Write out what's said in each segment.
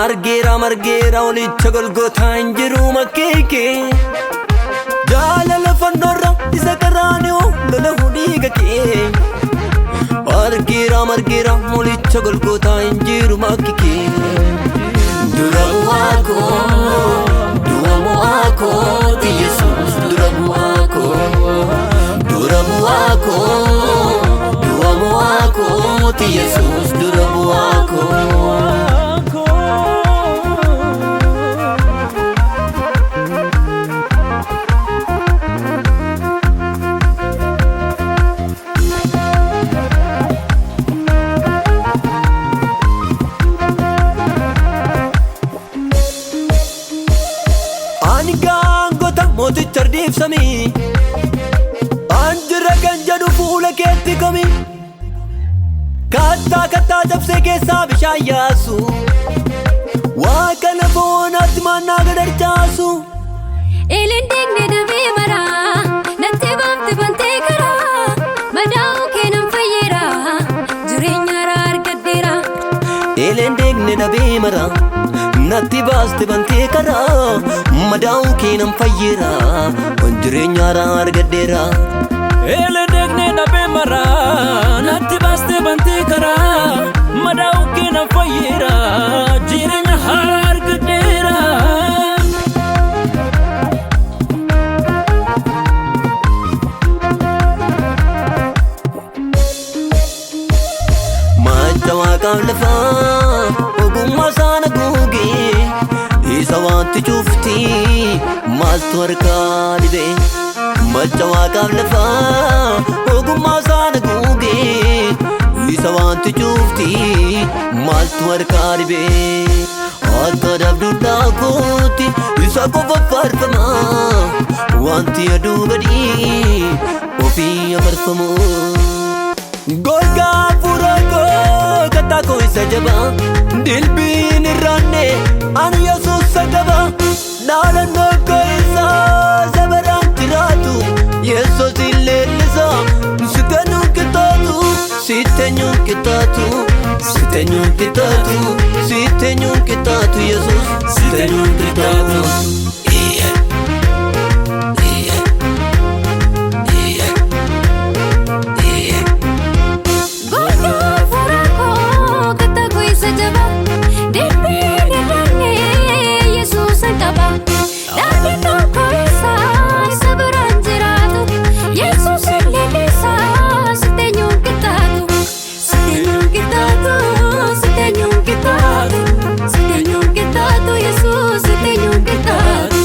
Argeera margeera olicha Golgotaa hin jiru makkeekee. Jaalala fannoorra isa karaanioo lola dhiiga kee. Argeera margeera olicha Golgotaa hin jiru makkikee. Dura bu'aa koo, du'a mo'aa kooti Yesuus dura bu'aa koo. Dura bu'aa koo, du'a mo'aa kooti Yesuus dura bu'aa koo. Ani gaangota mooticha ardiibsamii. An jira kan jedhu fuula keetti komi. Kattaa kattaa cabsee keessaa bishaan yaasu. Waaqa lafa onaatti mannaa gad harcaasu. Eeleen deegne dabee maraa, natti baafte bantee karaa, madaa'uu kee nan fayyeera, jireenya haaraa argadheera. Eeleen deegne dhabee mara, natti baaste bantee karaa, madaa'uu kee nan fayyeera, jireenya haaraa argadheera. Eeleen deegne dhabee maraa, natti baaste bantee karaa, madaa'uu kee nan fayyeera, jireenya haaraa argadheera. Madda waaqaaf lafaa ogummaa isaan haguugee, isa wanti cufti maaltu harkaa dhibe. Madda waaqaaf lafaa ogummaa isaan haguugee, isa wanti cufti maaltu harkaa dhibe. Akka dabdudhaa kootti isa qofa faarfama, wanti aduu gadii ofii afarfamu. Golgaa fuula koo kattaa koo isa jabaa, dilbiin irraanne ani Yesuus qaba. Dhaalannoo koo isaa sabaraan jiraatu, Yesuus leellisa siteenyuun qixxaatu, siteenyuun qixxaatu, siteenyuun qixxaatu, siteenyuun qixxaatu Yesuus siteenyuun qixxaatu. Golgaa fuula koo kattaa koo isa jabaa, dilbiin irraanne Yesuus qaba. Dhaabannoo koo isaa biraan jiraatu, Yesuus leellisa siteenyuun qixxaatu, siteenyuun qixxaatu, siteenyuun qixxaatu, siteenyuun qixxaatu Yesuus siteenyuun qixxaatu.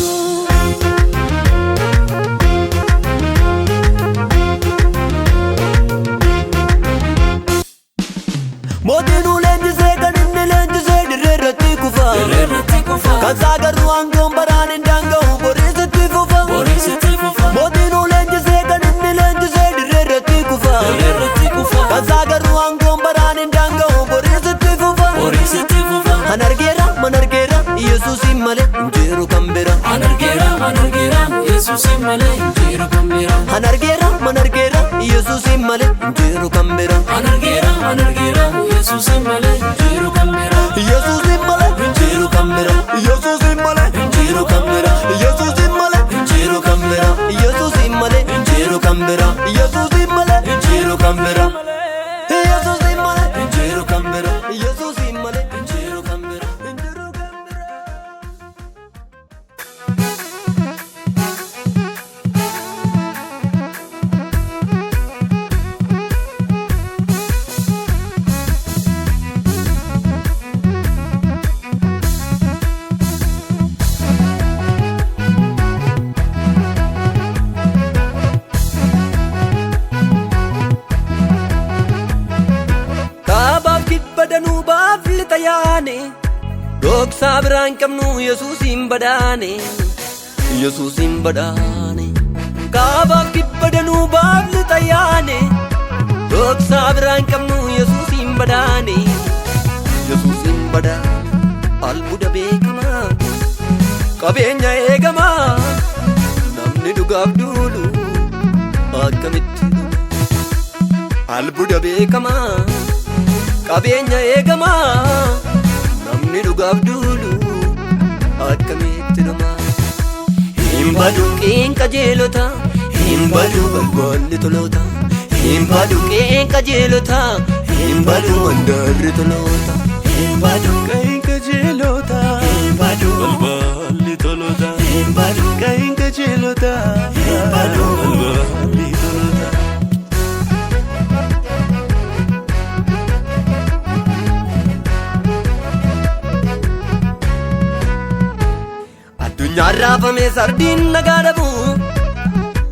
Mootiin leenjisee kan inni leenjisee dirree irratti kufa. Irratti kufa, Kan saagarru aangoon baraan hin daanga'u boriisitti fufa. boriisitti fufa, Mootiin leenjisee kan inni leenjisee dirree irratti kufa. irratti kufa, Kan saagarru aangoon baraan hin daanga'u boriisitti fufa. boriisitti fufa. An argeera man argeera Yesuusin malee hin jiru kan bira. An argeera, an argeera, Yesuusin malee hin jiru kan bira. An argeera man argeera Yesuusin malee hin jiru kan bira. An argeera, an argeera, Yesuusin malee hin jiru kan bira. Yesuusin malee hin jiru kan bira. Yesuusin malee hin jiru kan bira. Yesuusin malee hin jiru kan bira. Yesuusin malee hin jiru kan bira. Yesuusin malee hin jiru kan bira. Yesuusin malee hin jiru kan bira. Yesuusin malee hin jiru kan bira. Hin jiru kan bira. Kaabaaf kibba danuu baaf lixa yaane, dhoksaa biraan qabnu Yesuusin badhaane, Yesuusin badhaane. Kaabaaf kibba danuu baaf lixa yaane, dhoksaa biraan qabnu Yesuusin badhaane, Yesuusin badhaane. Albuuda beekamaa, qabeenya eegamaa, namni dhugaaf duulu akkamitti dhuma? Albuuda beekamaa, qabeenya eegamaa, namni Namni dhugaaf duulu akkamitti dhuma? Hin badu qeen qajeelota, hin badu balballi toloota. Hin badu qeen qajeelota, hin badu mandarri toloota. Hin badu Qeen qajeelota, hin badu balballi toloota. Hin badu Qeen qajeelota, hin badu balballi toloota. Addunyaan raafame sardiin nagaa dhabu,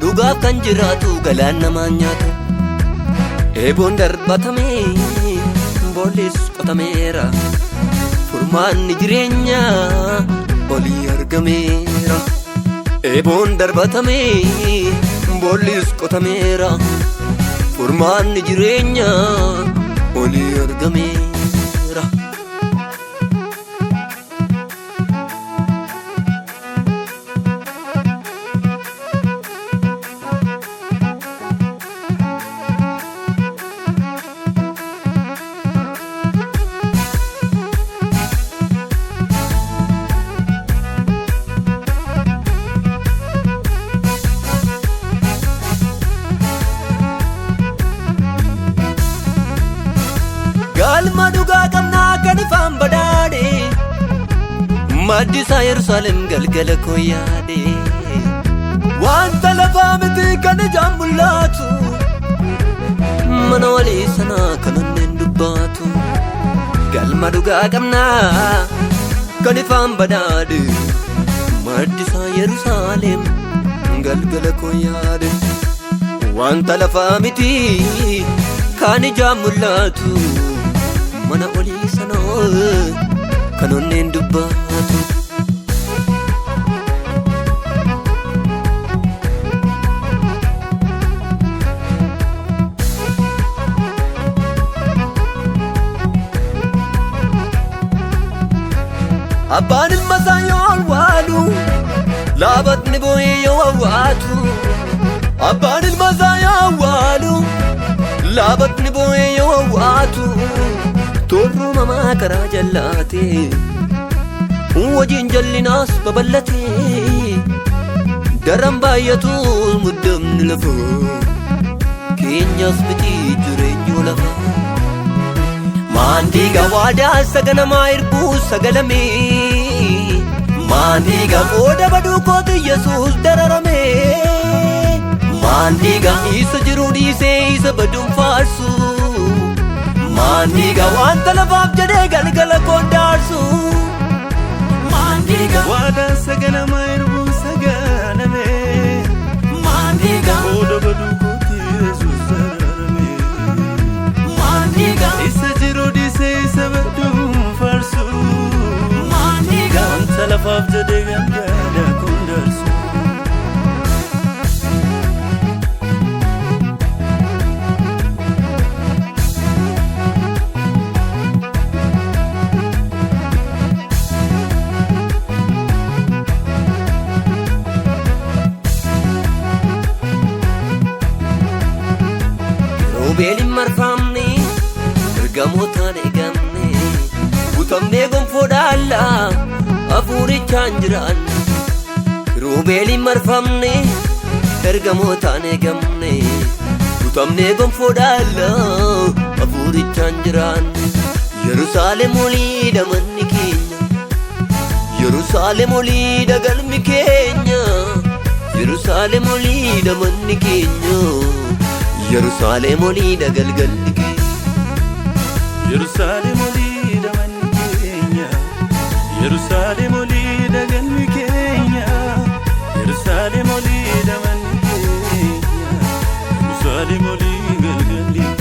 dhugaaf kan jiraatu galaan namaan nyaatu. Eeboon darbatame boollis qotameera, furmaanni jireenyaa olii argameera. Eeboon darbatame boollis qotameera, furmaanni jireenyaa olii argameera. Galma dhugaa qabnaa kan ifaan badhaadhe, maddi isaa Yerusaalem galgala koo yaade. Wanta lafaa miti kan ijaan mul'atu, mana walii sanaa kan onneen dubbaatu. Galma dhugaa qabnaa kan ifaan badhaadhe, maddi isaa Yerusaalem galgala koo yaade. Wanta lafaa miti kan ijaan mul'atu, mana olii sanaa kan onneen dubbatu. Abbaan ilma isaa yoo awwaalu, laabatni boo'ee yoo awwaatu. Abbaan ilma isaa yoo awwaalu, laabatni boo'ee yoo awwaatu. Toorri uumamaa karaa jallaate, hojiin jallinaas babal'ate. Daran baay'atu muddamni lafaa, keenyas miti jireenyu lafaa. Maandiiga waadaa saganamaa irbuu sagalame, Maandiiga qooda baduu kooti Yesuus dararame. Maandiiga isa jiru dhiisee isa baduun faarsu. Maandiiga wanta lafaaf jedhee galgala koon daarsu. Maandiiga Waadaan saganamaa irbuu sagalame. Maandiiga Qooda baduu kooti Yesuus dararame. Maandiiga Isa jiru dhiisee isa baduun faarsu. Maandiiga Wanta lafaaf jedhee galgala koon daarsu. Roobeel hin marfamne, ergamootaan eegamne, butamnee gonfoo dhaallaa hafuurichaan jiraanne. Kiruubeel hin marfamne, ergamootaan eegamne, butamnee gonfoo dhaallaa hafuurichaan jiraanne. Yerusaalem oliidha manni keenya, Yerusaalem oliidha galmi keenya, Yerusaalem oliidha manni keenya, Yerusaalem oliidha galgalli keenya. Yerusaalem oliidha manni keenya. Yerusaalem oliidha galmi keenya. Yerusaalem oliidha manni keenya. Yerusaalem olii galgalli keenya.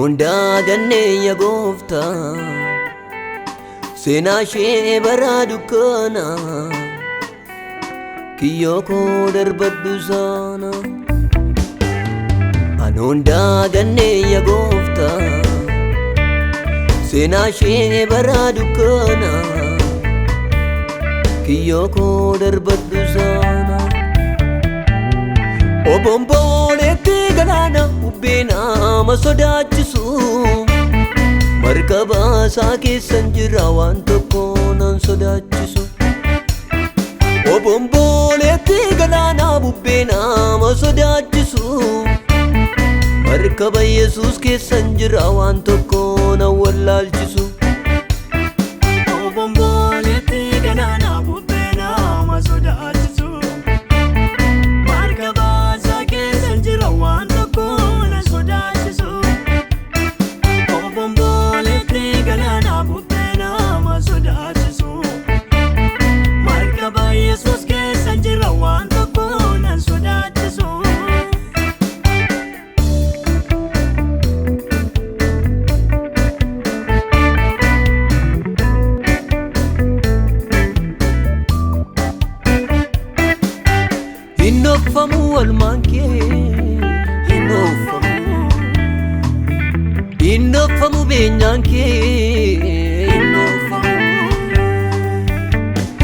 Anuun daagannee yaa gooftaa seenaa ishee bara dukkana kiyyoo koo darbadhu sana. Anuun daagannee yaa gooftaa seenaa ishee bara dukkana kiyyoo koo darbadhu sana. Obomboleetti galaana bubbee nama sodaachisu markaba isaa keessan jira waan tokko nan sodaachisu. Obomboleetti galaana bubbee nama sodaachisu markaba Yesuus keessan jira waan tokko nan wallaalchisu. Obomboleetti galaana bubbee nama sodaachisu markaba isaa keessan jira waan tokko nan sodaachisu. Obomboleetti galaana bubbee nama sodaachisu markaba Yesuus keessan jira waan tokko nan sodaachisu. Hin dhokfamu olmaan kee hin dhokfamu, hin dhokfamu beenyaan kee hin dhokfamu,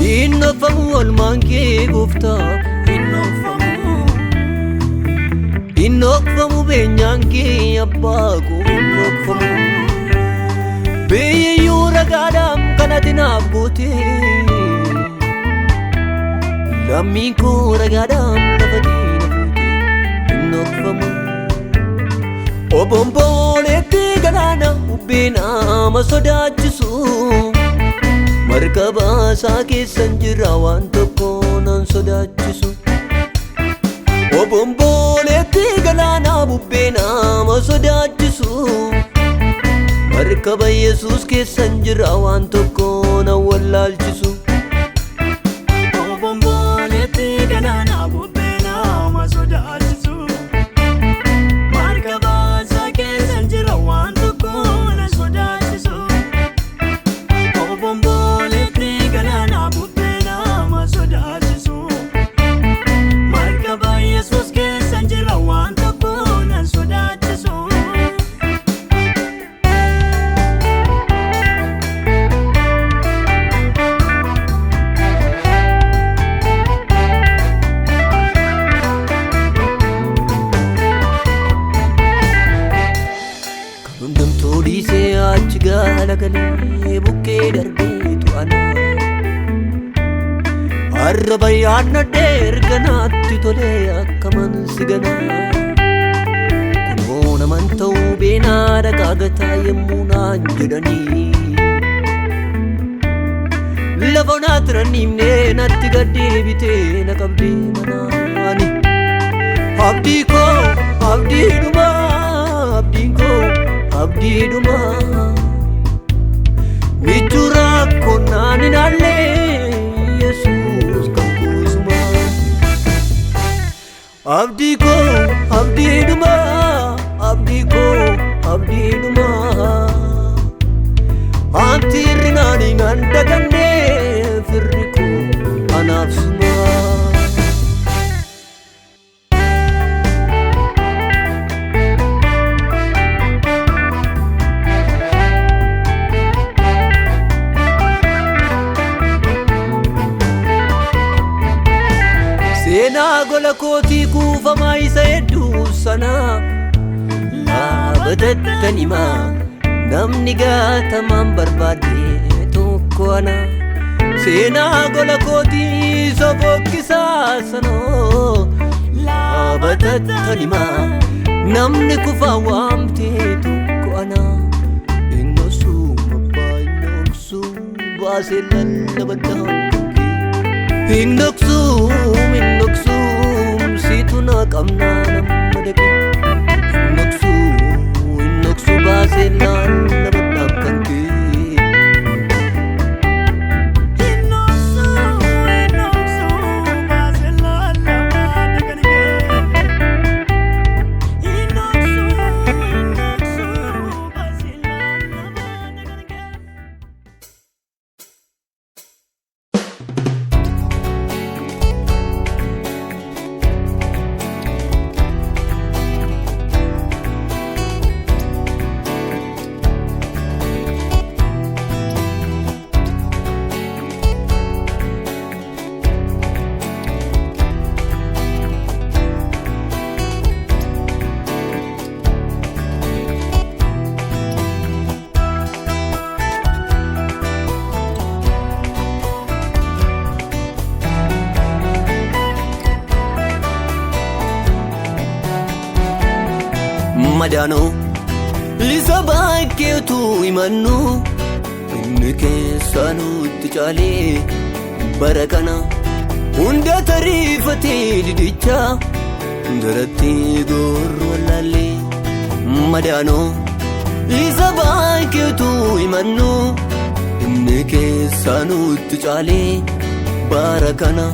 hin dhokfamu olmaan kee gooftaa hin dhokfamu, hin dhokfamu beenyaan kee abbaa koo hin dhokfamu. Biyyiyyuu ragaadhaan kanatti naaf gootee lammiin koo ragaadhaan lafa diina fuutee hin dhokfamu. Obomboleetti galaana bubbee nama sodaachisu markaba isaa keessan jira waan tokko nan sodaachisu. Obomboleetti galaana bubbee nama sodaachisu markaba Yesuus keessan jira waan tokko nan wallaalchisu. Obomboleetti galaana bubbee nama sodaachisu markaba isaa keessan jira waan tokko nan sodaachisu. Obomboleetti galaana bubbee nama sodaachisu markaba Yesuus keessan jira waan tokko nan sodaachisu. Kan hundumtuu dhiisee achi galagalee bukkee darbeetu ana. Arraba yaadnadhee erga naatti tolee akkaman si gana. Kunoo naman ta'uu beenaa dhaqaa gataa yemmuu naan jedhanii. Lafa naatti ranniifnee natti gad deebitee na qabdee manaani. Abdii koo abdii dhumaa abdiin koo abdii dhumaa. Michuu rakkoo naan hin haallee Yesuus kan kuusumaa. Abdii koo abdii dhumaa abdii koo abdii dhumaa. Anti hir'inaan hin dagannee firri koo anaaf sumaa. Seenaa gola kootii kuufamaa isa hedduu sana laabatattan himaa namni gaatamaan barbaade tokko ana. Seenaa gola kootii isa fokkisaa sana laabatattan himaa namni kufaa waamtee tokko ana. Innoosuu abbaa innoosuu baasee lallabadhaan kankee. Hin dhoksuum hin dhoksuum siitu na qabnaa nama dhaqe. Hin dhoksuum hin dhoksuu baasee lallabadhaan kankee. Innooksu innooksu baasee lallabaa daganigee. Innooksu innooksu. Madaanoo isa baakkeetu himannu inni keessaa nutti caalee bara kana hunda tariifatee didicha daratti gorru wallaallee. Madaanoo isa baakkeetu himannu inni keessaa nutti caalee bara kana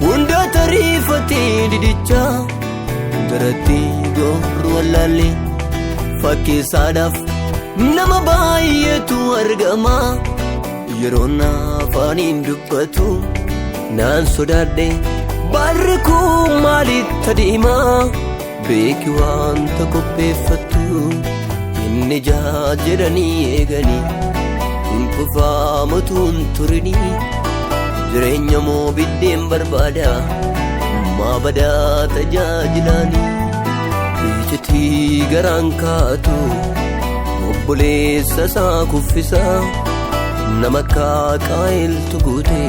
hunda tariifatee didicha daratti gorru wallaallee. Fakkeessaadhaaf nama baay'eetu argama yeroo afaaniin dubbatu naan sodaadhe barri kun maalitti adeema beeki wanta qopheeffattu inni jaa jedhanii eeganii hin kufaamatu hin turinii jireenya moo biddeen barbaada maa badaa tajaajilaanii. Iccitii garaan kaatu obboleessa isaa kuffisa nama akka qaa'eltu guute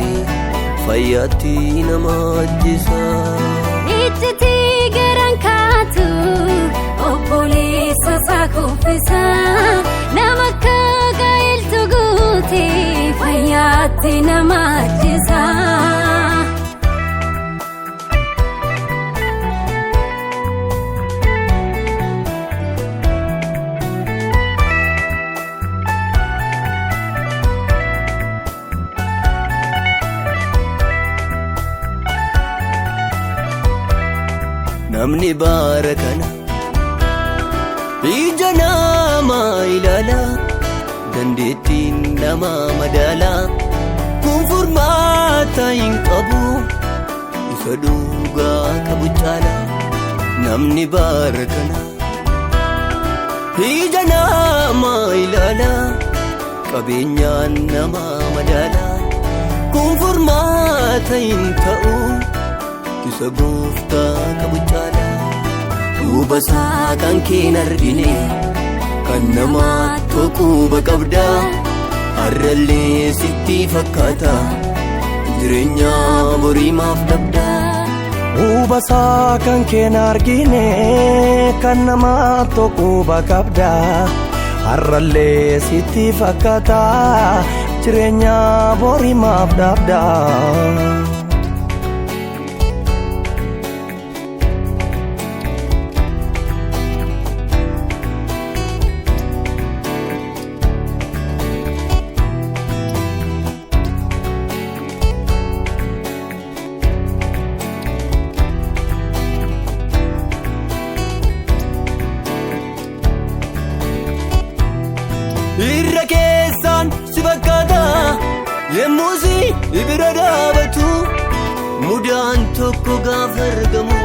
fayyaatti nama ajjeesa. Iccitii garaan kaatu obboleessa isaa kuffisa nama akka qaa'eltu guute fayyaatti nama ajjeesa. Namni bara kana ija namaa ilaala dandeettiin namaa madaala kun furmaata hin qabu isa dhugaa qabu caala. Namni bara kana ija namaa ilaala qabeenyaan namaa madaala kun furmaata hin ta'u. Isa gooftaa qabu caala. Hubasaa kan keen argine kan namaa tokkuba qabda har'allee sitti fakkaata jireenya borii maaf dhabda. Hubasaa kan keen argine kan namaa tokkuba qabda har'allee sitti fakkaata jireenya borii maaf dhabda. Irra keessaan si fakkaata yemmuu si bira dhaabatu mudaan tokko gaafa argamu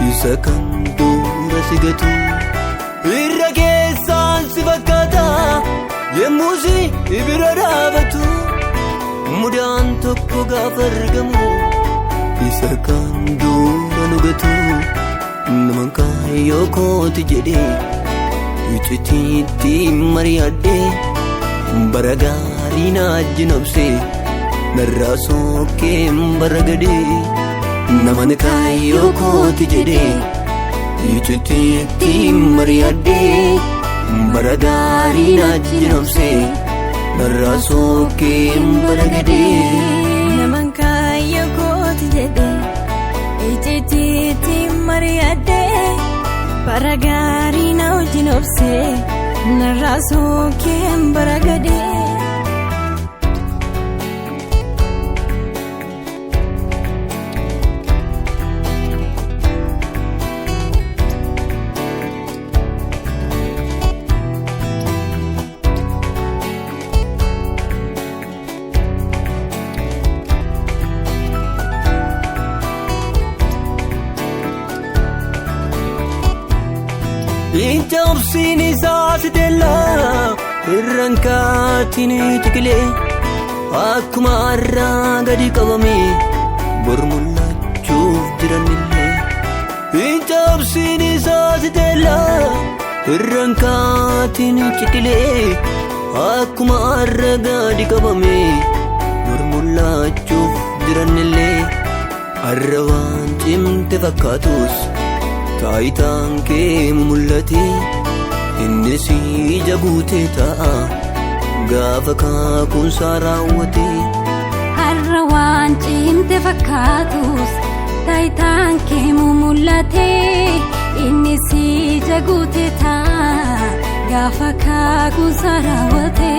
isa kan dura si gatu. Irra keessaan si fakkaata yemmuu si bira dhaabatu mudaan tokko gaafa argamu isa kan dura nu gatu. Nama kaayyoo kooti jedhee icciitti mari'adhee bara gaarii na ajjinobsee narraa sookeen bara gadee. Naman kaayyoo kooti jedhee icciitti mari'adhee bara gaarii na ajjinobsee narraa sookeen bara gadee. Naman kaayyoo kooti jedhee icciitti mari'adhee bara gaarii na wajjin obsee narraa sookeen bara gadee. Incha obsiin isaa si teellaa irraan kaatiin ciqilee akkuma har'aa gadi qabame bor mul'achuuf jiranillee. Incha obsiin isaa si teellaa irraan kaatiin ciqilee akkuma har'aa gadi qabame bor mul'achuuf jiranillee. Har'a waan cimte fakkaatus Taayitaan kee mul'ate, innis ija guutee ta'a gaafa kaakuunsaa raawwate. Har'a waan cimte fakkaatus taayitaan kee mul'ate, innis ija guutee ta'a gaafa kaakuunsaa raawwate.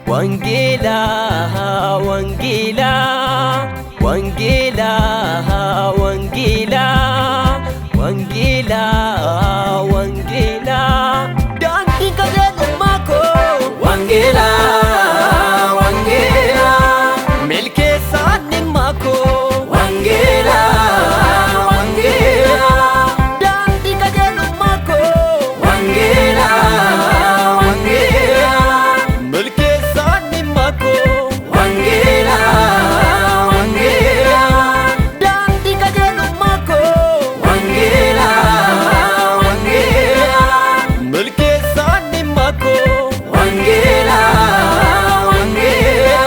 Wangeela, wangeela, wangeela, wangeela, wangeela, wangeela, daandii qajeelummaa koo. Wangeela, wangeela, milkeessaan dhimma koo. Wangeela, wangeela, daandii qajeelummaa koo. Wangeela, wangeela, milkeessaan dhimma koo. Wangeela, wangeela, daandii qajeelummaa koo. Wangeela, wangeela, milkeessaan dhimma koo. Wangeela, wangeela,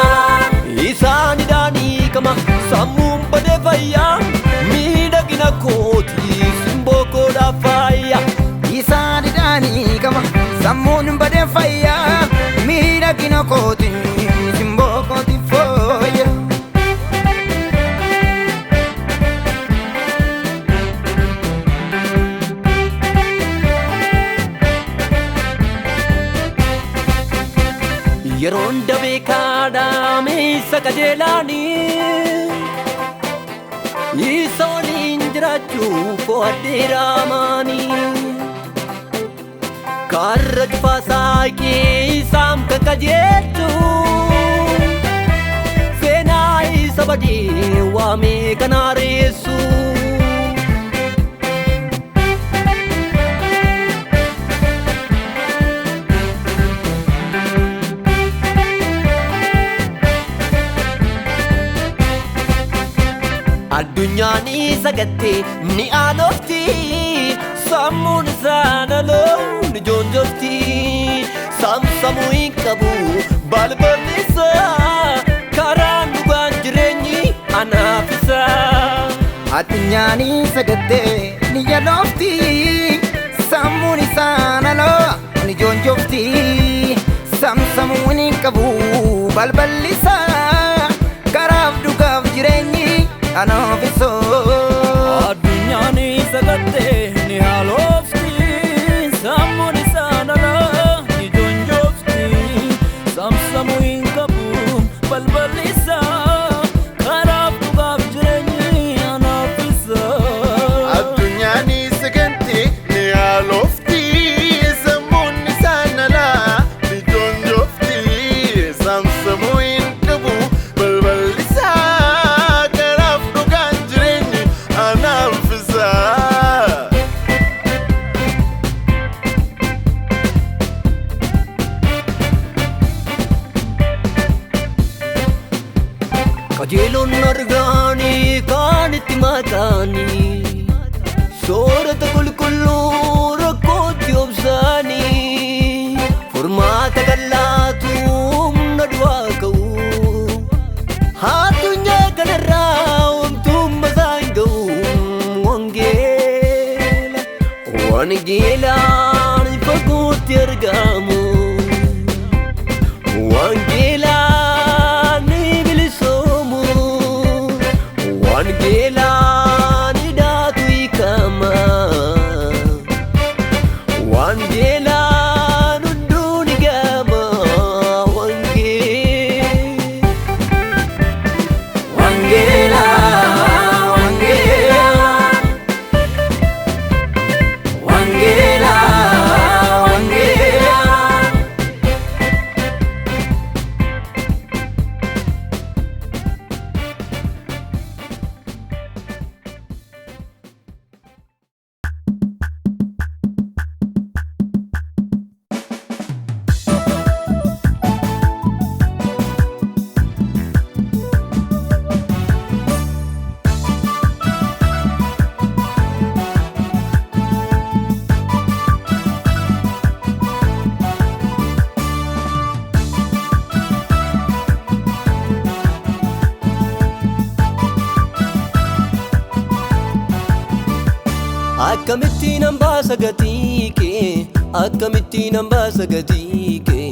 isaan hidhaanii kama sammuun badee fayyaa miidhagina kooti simboo koodhaaf faaya. Isaan hidhaanii qaba sammuun badee fayyaa miidhagina kooti simboo kooti fooyya. Yeroon dabee kaadhaame isa qajeelaanii isa waliin jiraachuuf fo'adheeraamaanii karra cufaa saaqee isaan kan qajeelchu seenaa isa badii waamee kan haaressu. Addunyaan isa gattee ni aanofti, sammuun isaa naloo ni joonjofti, saamsamuu hin qabu balballi isaa, karaan dhugaan jireenyi anaaf isaa. Addunyaan isa gattee ni yaloofti sammuun isaa naloo ni joonjofti samsamuun hin qabu balballi isaa karaaf dhugaaf jireenyi anaaf isaa. Addunyaan isa gattee ni haaloofti, sammuun isaa nalaa ni joonjofti, saamsamuu hin qabu balballi isaa, karaaf dhugaaf jireenyi anaaf isaa. Addunyaan isa gantee ni haalofti, sammuun isaa nalaa ni joonjofti, saamsamuu hin qabu balballi isaa, karaaf dhugaan jireenyi anaaf isaa. Qajeelonni argaanii kaan itti maqaanii soorata qulqulluu rakkootti obsaanii furmaata qallaatu humna du'aa ka'u addunyaa kanarraa homtuun basaa hin ga'u. Wangeela, wangeelaan fagootti argamu. Wangeelaan ni bilisoomu, wangeelaan hidhaatu hiikama, wangeelaan hunduu ni gama. Wangeela, wangeela, wangeela, wangeela, wangeela. Akkamittiin hambaasa gatii kee, akkamittiin hambaasa gatii kee,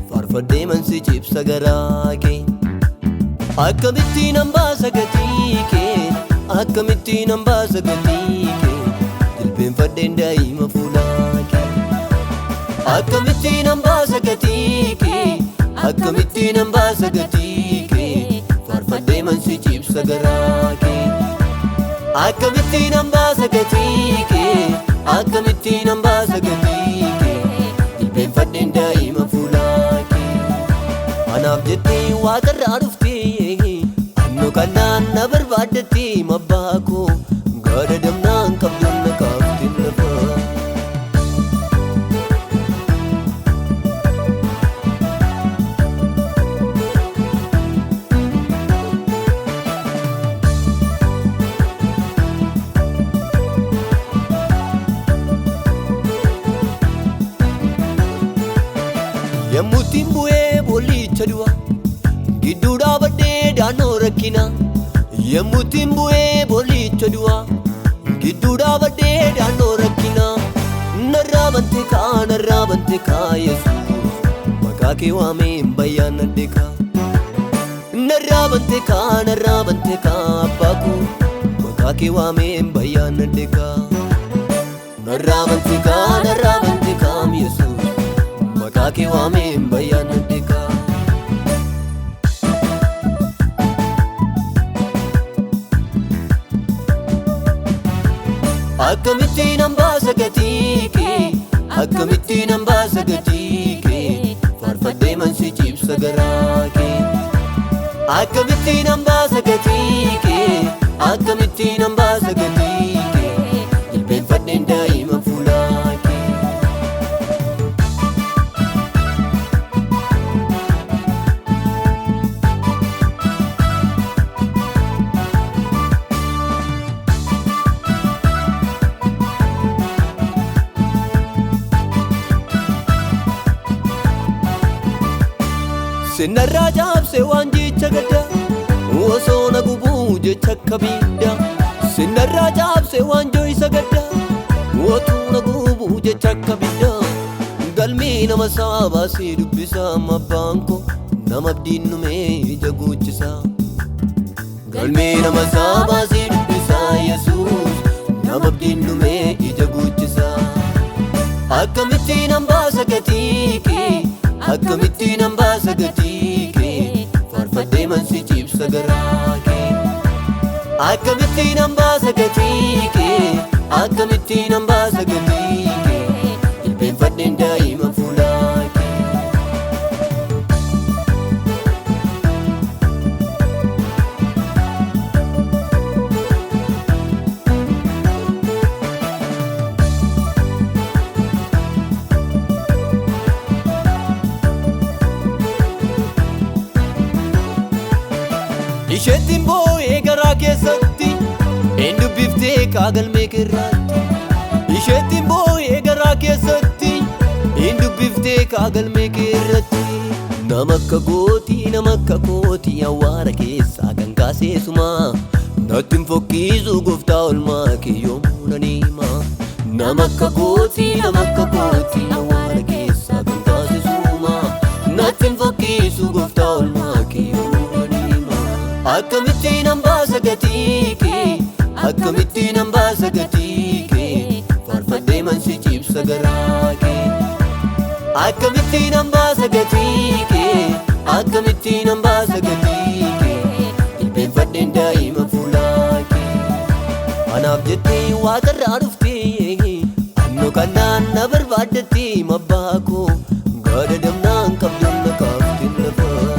faarfadhee mansi cibsa garaa kee. Akkamittiin hambaasa gatii kee, akkamittiin hambaasa gatii kee, jilbeenfadheen daa'ima fuulaa kee. Akkamittiin hambaasa gatii kee, akkamittiin hambaasa gatii kee, faarfadhee mansi cibsa garaa kee. Akkamittiin hambaasa gatii kee, akkamittiin hambaasa gatii kee, jilbeenfadheen daa'ima fuulaa kee. Anaaf jettee waaqarraa dhuftee, annu kanaan na barbaaddattee mabbaa koo gaada damnaan qabduun na kaafte lafaa. Yommuuttiin bu'ee boollicha du'a gidduu dhaabadhee daannoo rakkina. Yommuuttiin bu'ee boollicha du'a gidduu dhaabadhee daannoo rakkina. Narraa bante kaa, narraa bante kaa Yesuus, maqaa kee waameen bayyaan adde kaa. Narraa bante kaa, narraa bante kaa abbaa koo, maqaa kee waameen bayyaan adde kaa. Narraa bante kaa, narraa bante kaa Yesuus, maqaa kee waameen bayyaan adde kaa. Akkamittiin hambaasa gatii kee, akkamittiin hambaasa gatii kee, faarfadhee mansi cibsa garaa kee. Akkamittiin hambaasa gatii kee, akkamittiin hambaasa gatii kee, jilbeenfadheen daa'ima fuulaa kee. Sinarraa jaabse waan jecha gadda, osoo na gubuu jecha akka bidda. Sinarraa jaabse waan jooyisa gadda, otuu na gubuu jecha akka bidda. Galmee nama saabaasee dubbisa abbaan koo, nama abdiin dhumee ija guuchisa. Galmee nama saabaasee dubbisa Yesuus, nama abdiin dhumee ija guuchisa. Akkamittiin hambaasa gatii kee, akkamittiin hambaasa gatii kee, faarfadhee mansi cibsa garaa kee. Akkamittiin hambaasa gatii kee, akkamittiin hambaasa gatii kee, jilbeenfadheen daa'ima fuulaa kee. Isheettiin boo'ee garaa keessatti, een dubbiftee kaagalmee keerraatti. Isheettiin boo'ee garaa keessatti, een dubbiftee kaagalmee keerratti. Nama akka gootii, nama akka kootii, awwaara keessaa kan kaaseesuma. Natti hin fokkiisu gooftaa olmaa kee yoomuu nan hima. Nama akka gootii, nama akka kootii, awwaara keessaa kan kaasesuma. Natti hin fokkiisu gooftaa olmaa kee yoomuu nan hima. Akkamittiin hambaasa gatii kee, akkamittiin hambaasa gatii kee, faarfadhee mansi cibsa garaa kee. Akkamittiin hambaasa gatii kee, akkamittiin hambaasa gatii kee, jilbeenfadheen daa'ima fuulaa kee. Anaaf jettee waaqarraa dhuftee, annu kanaan na barbaaddattee mabbaa koo gaada damnaan qabduun na kaafte lafaa.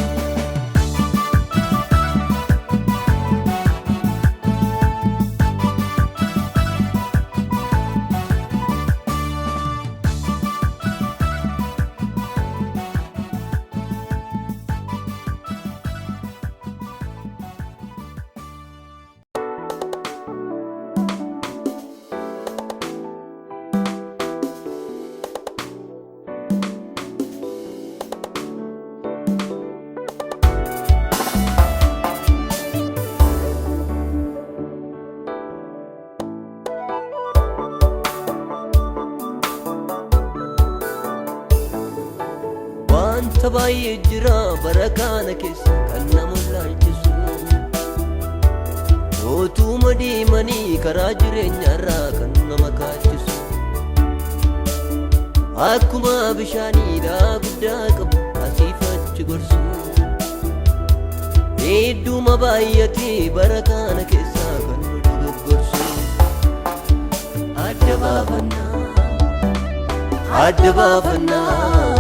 Wanta baay'ee jira bara kana keessa kan nama laalchisu. Otuuma deemanii karaa jireenyaarraa kan nama kaachisu. Akkuma bishaaniidhaa guddaa qabu asiif achi gorsu. Hedduma baay'atee bara kana keessa kan nu dogoggorsu. Adda baafannaa, adda baafannaa,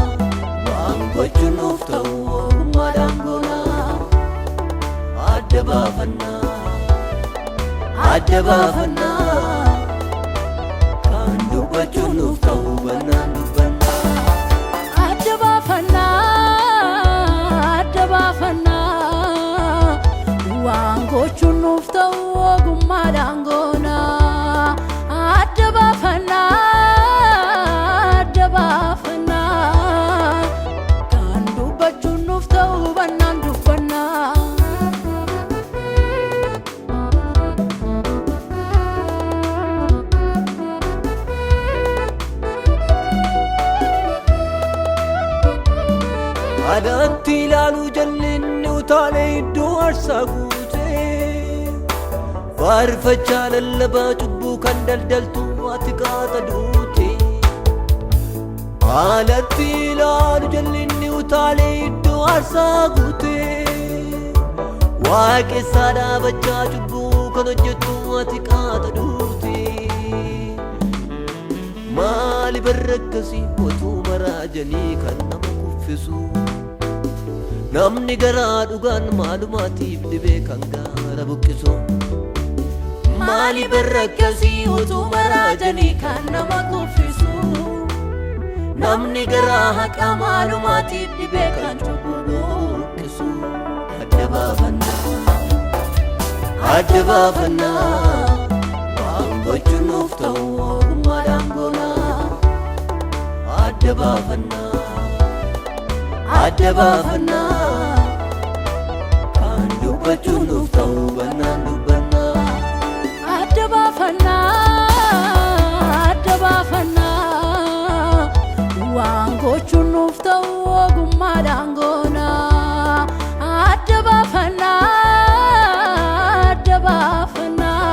waan gochuun nuuf ta'u ogummaadhaan goonaa. Adda baafannaa, adda baafannaa, kan dubbachuun nuuf ta'u hubannaan dubbannaa. Adda baafannaa, adda baafannaa, waan gochuun nuuf ta'u ogummaadhaan goonaa. Adda baafannaa, adda baafannaa, kan dubbachuun nuuf ta'u hubannaan dubbannaa. Adaatti ilaaluu jallinni utaalee iddoo aarsaa guutee, faarfachaa lallabaa cubbuu kan daldaltu ati qaata duute. Alatti ilaalu jallinni utaalee iddoo aarsaa guutee, waaqessaa dhaabachaa cubbuu kan hojjettu ati qaata duute. Maali barra akkasii otuu maraajanii kan nama kuffisu? Namni garaa dhugaan maalumaatiif dhibee kan gaara buqqisu? Maali barra akkasii utuu maraajanii kan nama kuffisu? Namni garaa haqaa maalumaatiif dhibee kan cubbuu buqqisu? Adda baafannaa, adda baafannaa, waan gochuun nuuf ta'u ogummaadhaan goonaa. Adda baafannaa, adda baafannaa, kan dubbachuun nuuf ta'u hubannaan dubbannaa. Adda baafannaa, adda baafannaa, waan gochuun nuuf ta'u ogummaadhaan goonaa. Adda baafannaa, adda baafannaa,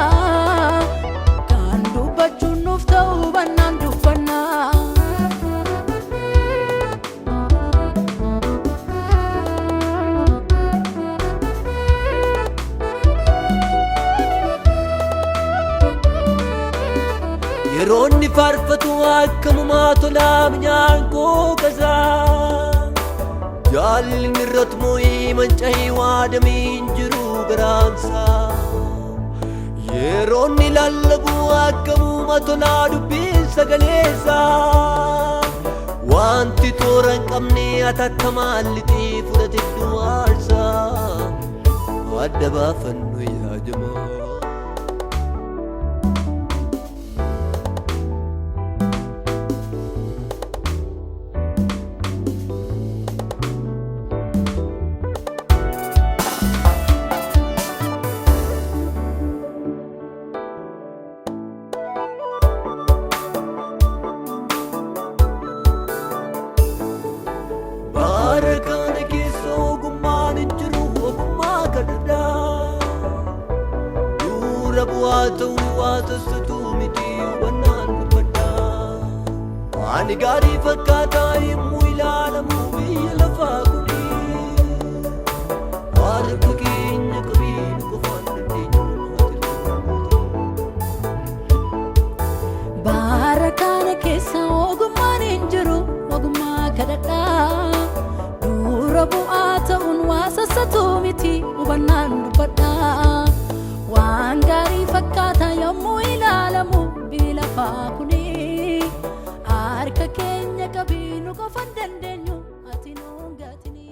kan dubbachuun nuuf ta'u hubannaan dubbannaa. Yeroo inni faarfatu akkamumaa tolaa minyaan koo qasaa. Jaalli irratti moo'ii manca'ee waadamee hin jiru garaansaa. Yeroo inni lallabu akkamuma tolaa dubbiin sagaleessaa. Wanti toora hin qabne atattamaan lixee fudhate iddoo aarsaa. Adda baafannu yaa jamaa. Bara kana keessa ogummaan hin jiru, ogummaa kadhadhaa. Dura bu'aa ta'uu waa sassatu miti, hubannaan dubbadhaa. Waan gaarii fakkaataa yommuu ilaalamu biyya lafaa kuni. Harka keenya qabiin qofaan dandeenyu ati. Bara kana keessa ogummaan hin jiru, ogummaa kadhadhaa. Dura bu'aa ta'uun waa sassatu miti, hubannaan dubbadhaa. Waan gaarii fakkaata yommuu ilaalamu biyyi lafaa kuni. Harka keenya qabii nu qofan dandeenyu ati nuun gatini.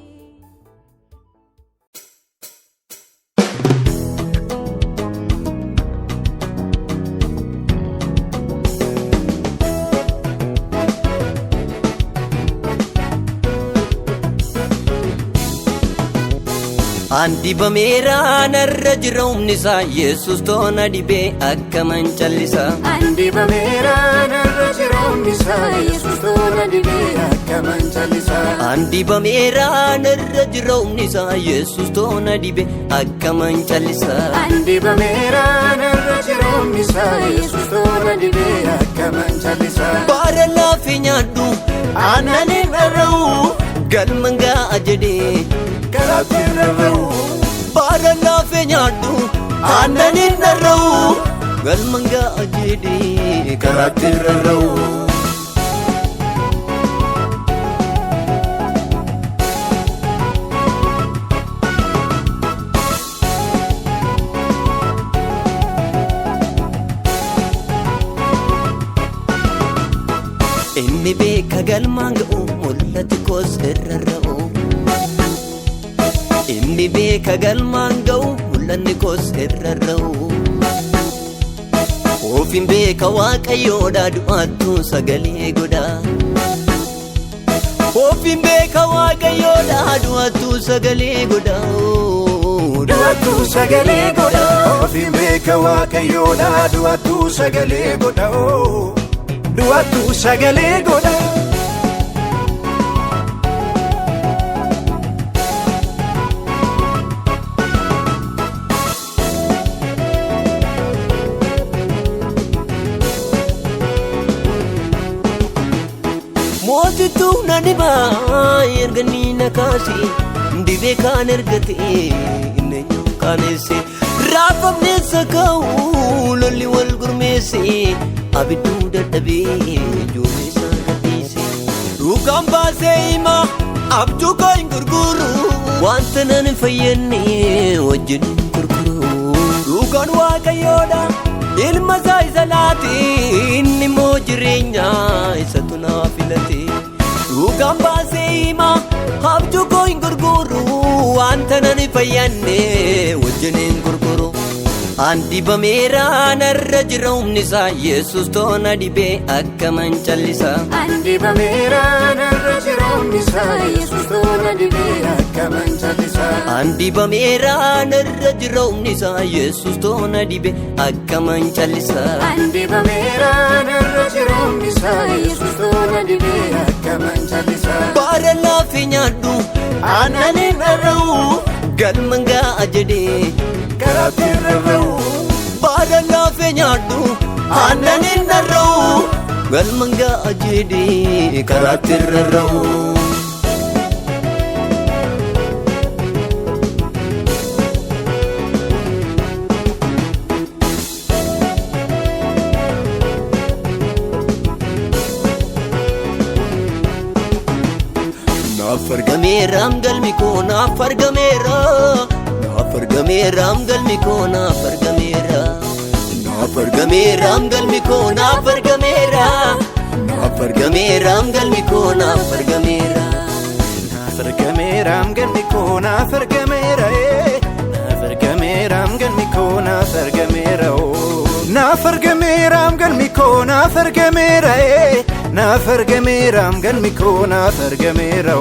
Andibameera narra jira humni isaa Yesuus toona dibee akka mancallisa. Andibameera narra jira humni isaa Yesuus toona dibee akka mancallisa. Andibameera narra jira humni isaa Yesuus toona dibee akka mancallisa. Andibameera narra jira humni isaa Yesuus toona dibee akka mancallisa. Baara laafee nyaadhu aannan dharra'u galma ga'a jedhee. Karaatti rarra'u. Baara laafee nyaadhu aannan dharra'u galma ga'a jedhee Karaatti rarra'u. Inni beeka galmaan ga'u mul'ati koos irra ra'u. Inni beeka galmaan ga'u mul'anni koos irra ra'u. Ofiin beeka waaqayyoodha du'aattu sagalee godha. Ofiin beeka waaqayyoodha du'aattu sagalee godha. Du'aatu sagalee godha. Ofiin beeka waaqayyoodha du'aatu sagalee godha. Du'aatu sagalee godha. Mootituu na dhibaa erga ni na kaase dhibee kaan ergate inni qaaneesse raafamneessa ka'u lolli wal gurmeesse abidduu dadhabee ijoollee isaa gadhiise. Dhugaan baasee himaa abjuu koo hin gurguru wanta nan hin fayyadne wajjin hin gurguru. Dhugaan waaqayyoodha ilma isaa isa laate inni immoo jireenya isatu naa filate. Dhugaan baasee himaa abjuu koo hin gurguru wanta nan hin fayyadne wajjin hin gurguru. Andibameera narra jira humni isaa Yesuus toona dibee akka mancallisa. Andibameera narra jira humni isaa Yesuus toona dibee akka mancallisa. Andibameera narra jira humni isaa Yesuus toona dibee akka mancallisa. Andibameera narra jira humni isaa Yesuus toona dibee akka mancallisa. Baara laafee nyaadhu aannan dharra'u galma ga'a jedhee. Karaatti rarra'u. Baara laafee nyaadhu aannan dharra'u galma ga'a jedhee karaatti rarra'u. Naaf argameera galmi koo naaf argameera. Naaf argameera galmi koo naaf argameera. Naaf argameera galmi koo naaf argameera. Naaf argameera galmi koo naaf argameera. Naaf argameera galmi koo naaf argameera. Naaf argameera galmi koo naaf argameera. Naaf argameera galmi koo naaf argameera. Naaf argameera galmi koo naaf argameera.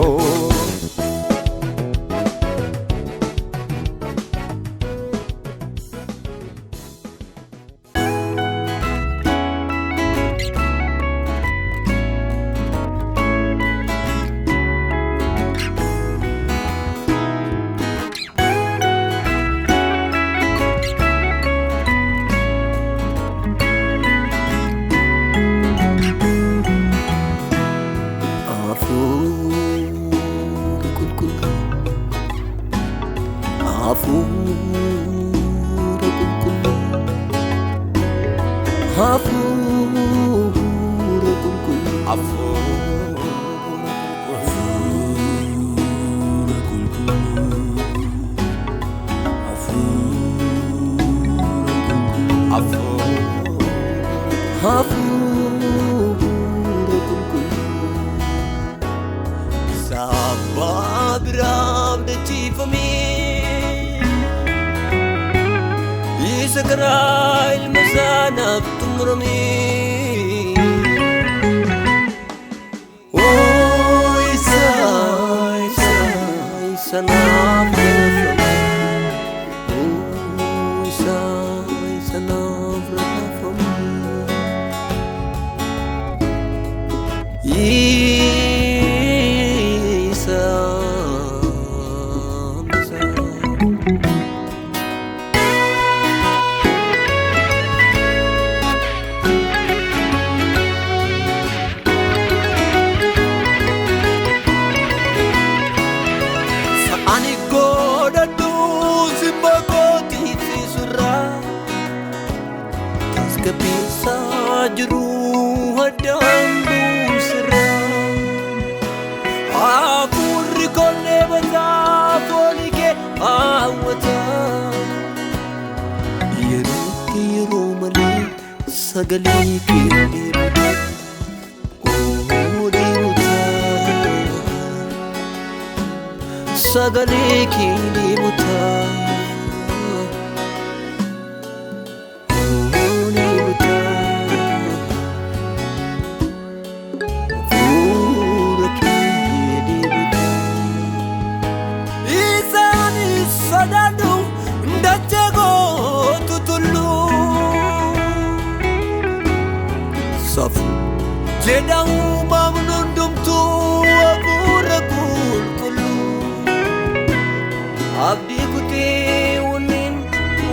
Hafuura qulqulluu, hafuura qulqulluu, Hafuura qulqulluu, hafuura qulqulluu, hafuura qulqulluu. Sabbaa biraaf dachiifamee isa karaa ilma isaa naaf xumuramee. Oo isa isa isa naaf galfame. Tasgabbeessaa jiru addaan buusirra. Hafuurri konnee bataa foolii kee hawwata. Yerootti yeroo malee sagalee kee dheebota. Oo dheebota. Sagalee kee dheebota. Oo dheebota. Hafuura kee dheebota. Isaanis sodaadhu dachee gootu tulluu. Safu jedha uumamni hundumtuu hafuura qulqulluu. Abdii kutee wanneen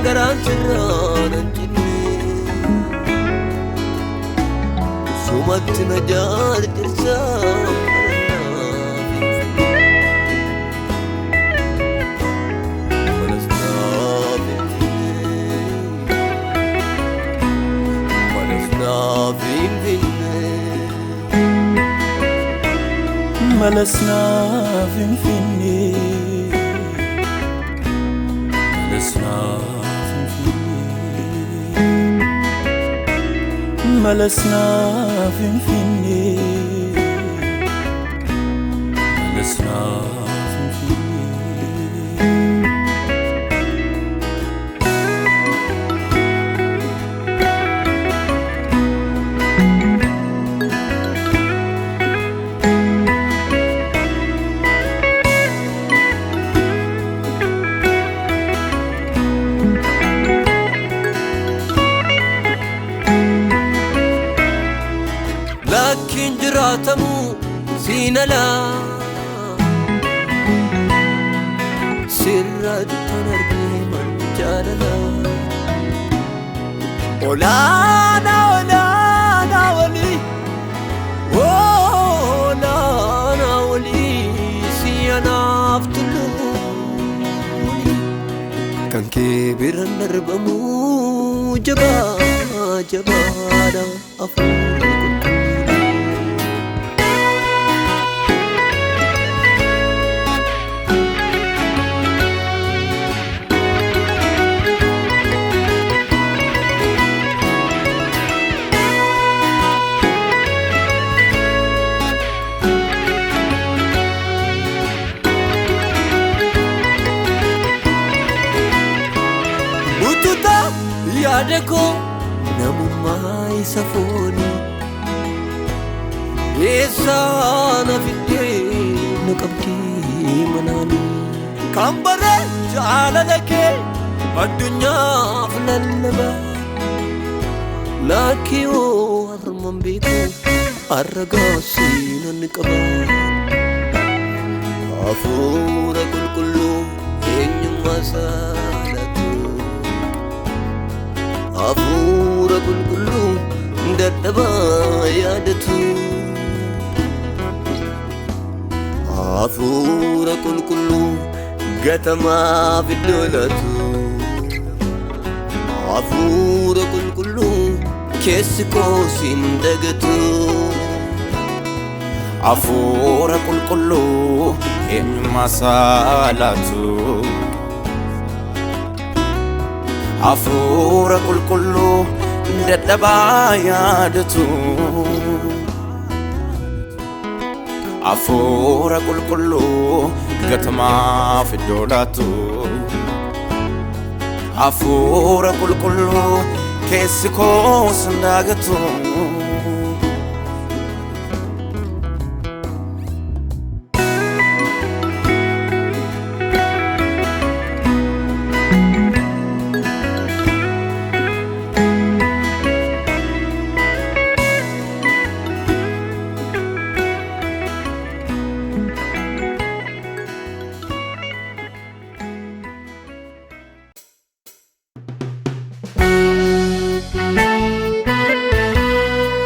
garaan sirraan hin cinne. Sumatti na jaartirsa Malasnaa Finfinnee. Malasnaa Finfinnee. Malasnaa Finfinnee. Malasnaa Finfinnee. Lakkiin jiraatamu siin alaa. Sirrattan argee jaalala. Olaanaa olaanaa olii. Olaanaa olii si anaaf tulluuni. Kan kee biraan darbamu jabaa jabaadha hafuurri qulqulluun. Ututa yaada koo namummaa isa foonii eessaa na fiddee na qabdee manaanii kan bare jaalala kee addunyaaf lallaba lakkii hoo harman beeku har'a gaasiinan qaba. Hafuura qulqulluu eenyummaa saalatu. Hafuura qulqulluu dadhabaa yaadatu. Hafuura qulqulluu gatamaaf iddoo laatu. Hafuura qulqulluu keessi koo siin dagatu. Hafuura qulqulluu eenyummaa saalaatu. Hafuura qulqulluu dadhabaa yaadatu. Hafuura qulqulluu gatamaaf iddoo laatu. Hafuura qulqulluu keessi koo sin dagatu. Thank you.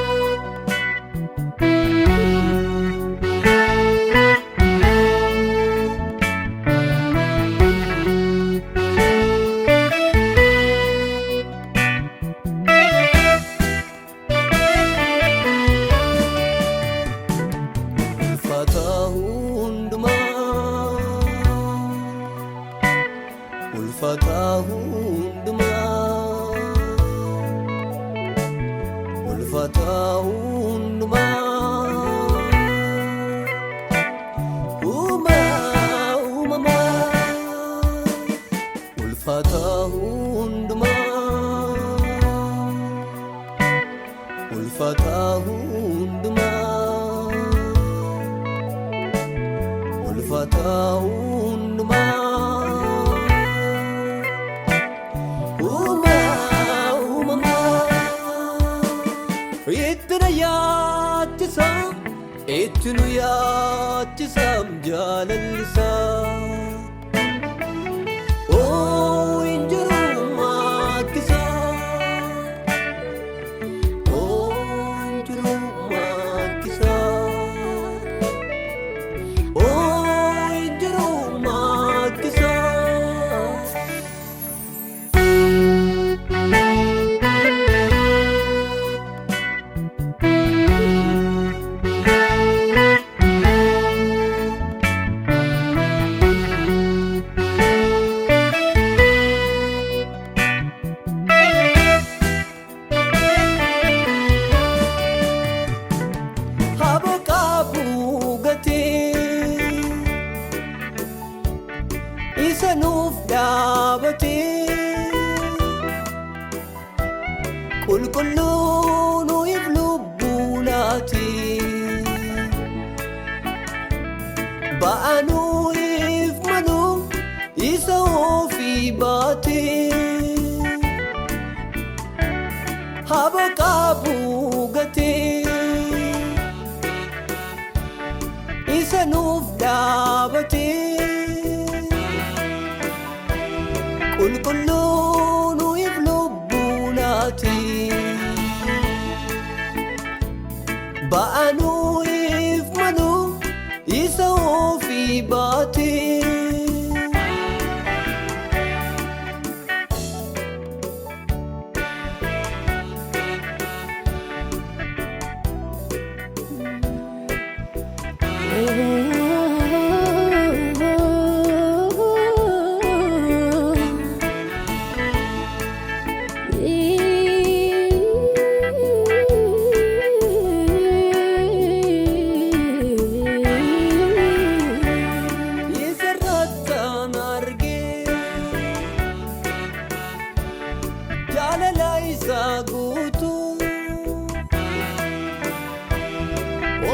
Uumaa uumamaa ulfaataa hundumaa ulfaataa hundumaa ulfaataa hundumaa uumaa uumamaa itti na yaachisa itti nu yaachisa jaalalli Oo injiru maakisa Oo injiru maakisa Oo injiru maakisa. Habaqaa gatee isa nuuf dhaabatee qulqulluu nuuf lubbuu laatee ba'aa nuuf malu isa ofii baatee habaqaa gatee. Isa nuuf dhaabatee qulqulluu nuuf lubbuu laatee ba'aa nuuf malu isa ofii baatee. Isarrattaan argee jaalala isaa guutuu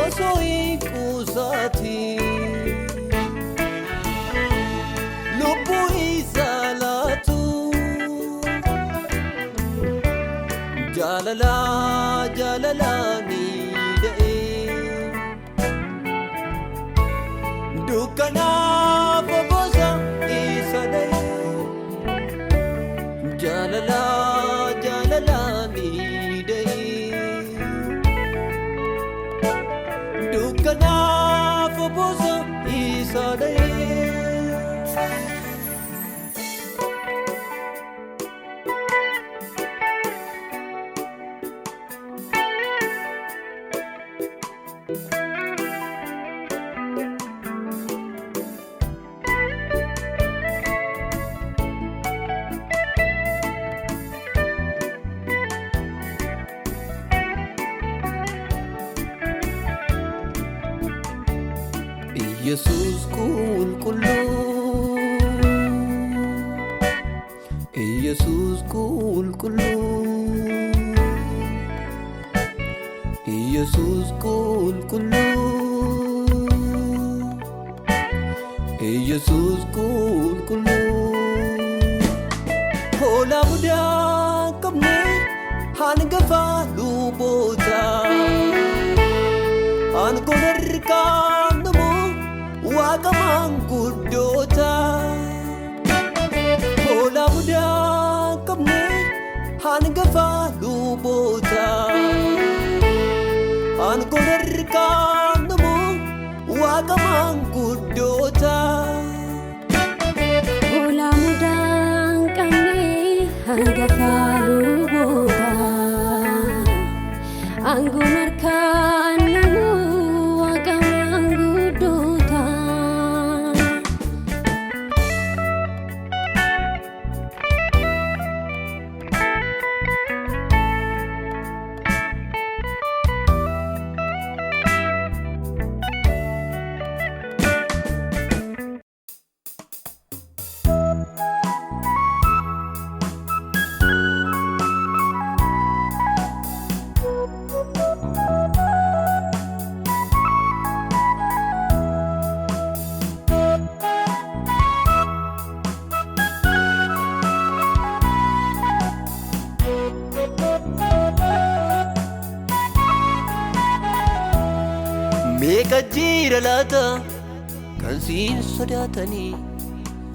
osoo hin qusaatiin lubbuu isaa laatu jaalala jaalalaa ni da'ee. Dukkanaaf bosa isa dha'e jaalala jaalala ni da'e dukkanaaf bosa isa dha'e. Yesus qulqulluu Yesus qulqulluu Yesus qulqulluu Yesus qulqulluu Hoolaa mudaa qabne hangafa lubootaa Aangoon harkaa namoo waaqa maanguddoota. Hoolaa mudaa qabne hangafa luboota. Aangoon harkaa namoo waaqa maanguddoota. Hoolaa mudaa hin qabne hangafa luboota. Aangoon harkaa namoo waaqa maanguddoota. laata kan siin sodaatanii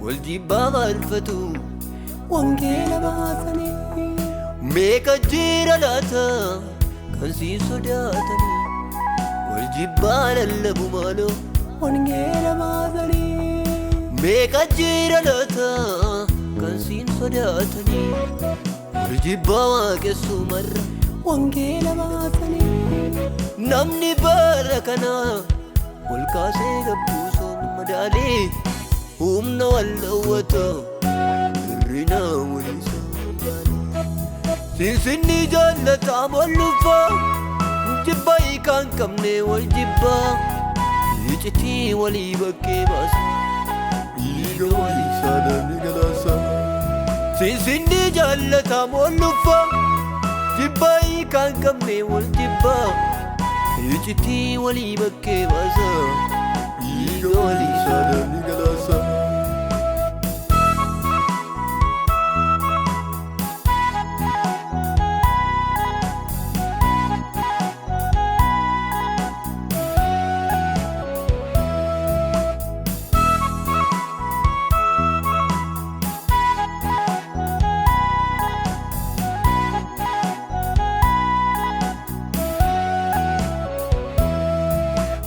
wal jibbaa maalfatu wangeela baasanii. Meeqa jira laata kan siin sodaatanii wal jibbaa lallabu maaloo wangeela baasanii. Meeqa jira laata kan siin sodaatanii wal jibbaa waaqessu marra wangeela baasanii. Namni bara kana wal kaasee gabbuusoon madaalee humna wal dhawwata hirrina waliisa yaalee. Sinsinni jaallataa wal dhufa jibba hiikaan qabne wal jibbaa icitii walii bakkee baasa dhiiga walii saadanii galaasa. Sinsinni jaallataa wal dhufa jibba hiikaan qabne wal jibbaa icitii walii bakkee baasa dhiiga walii saadanii galaasa.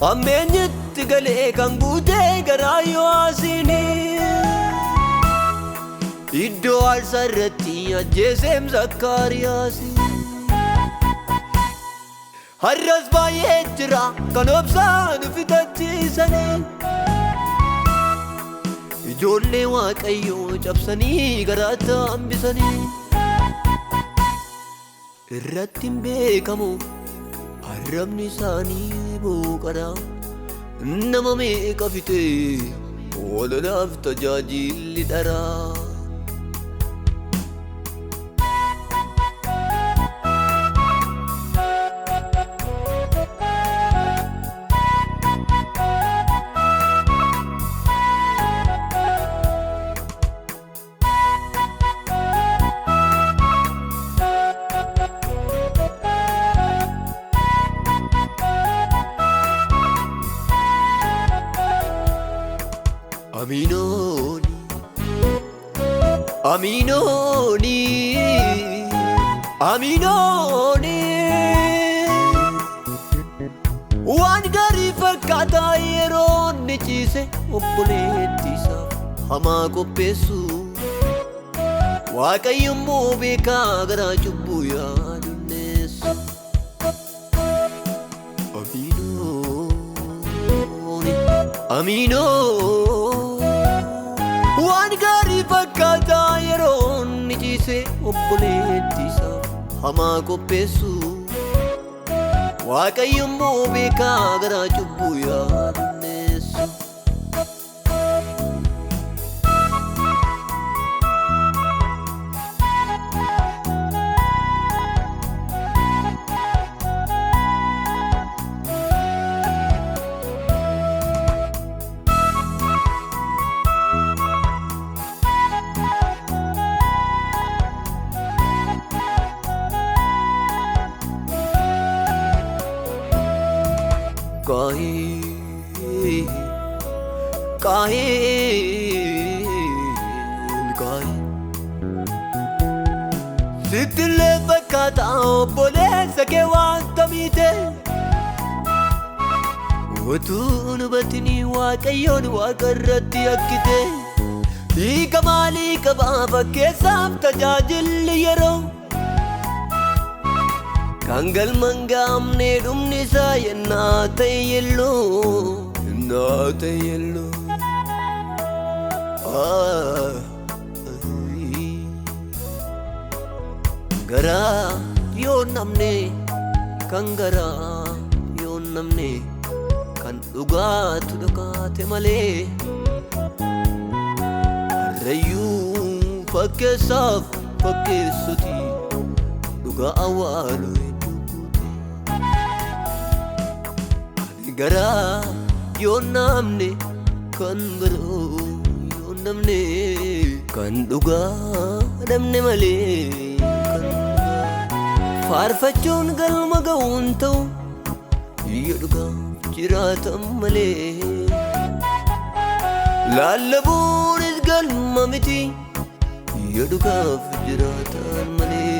Ammeenyitti galee kan guutee garaa Yohaasiini. Iddoo aarsaa irratti ajjeeseem Zakkaariyaasi. Har'as baay'ee jira kan obsaan fitachiisanii. Ijoollee Waaqayyoo cabsanii garaatti hambisanii. Irratti hin beekamu arrabni isaanii booqara. Nama meeqa fixee walolaaf tajaajilli dharaa. Aminoni, Aminoni, Aminoni. Waan gaarii fakkaataa yeroo inni ciise obboleetti isaaf hamaa qopheessu. Waaqayyo immoo beekaa garaa cubbuu yaadunneessu. Aminoni, Aminoni. Waan gaarii fakkaataa yeroo inni ciise obboleetti isaaf hamaa qopheessu. Waaqayyo immoo beekaa garaa cubbuu yaadunneessu. Kahin, kahin, kahin. Sittillee fakkaataa obboleessa kee waanta miite. Utuu hin hubatin Waaqayyoon Waaqa irratti yakkite. Hiika maalii qabaa fakkeessaaf tajaajilli yeroo. Kan galma hin gahamne dhumni isaa yennaa ta'e yelloo, yennaa ta'e yelloo. Garaa yoo namne kan garaa yoo namne kan dhugaatu dhokate malee. Harreeyyuu fakkeessaaf fakkeessuti dhugaa awwaalu hedduu guute. Ani garaa yoo namne kan garuu yoo namne kan dhugaa dhabne malee. Kan dhugaa faarfachuun galma ga'uun ta'u yoo dhugaa jiraatan malee. Lallabuunis galma miti yoo dhugaaf jiraatan malee.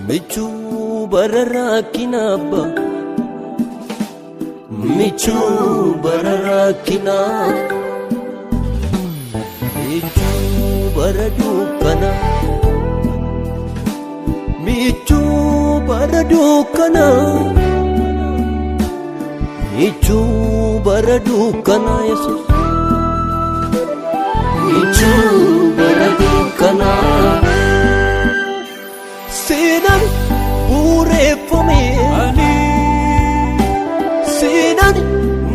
Michuu bara rakkina abba, michuu bara rakkina, michuu bara dukkana, michuu bara dukkana, michuu bara dukkana Yesus, michuu bara dukkana. Seenaan bu'uureffame seenaan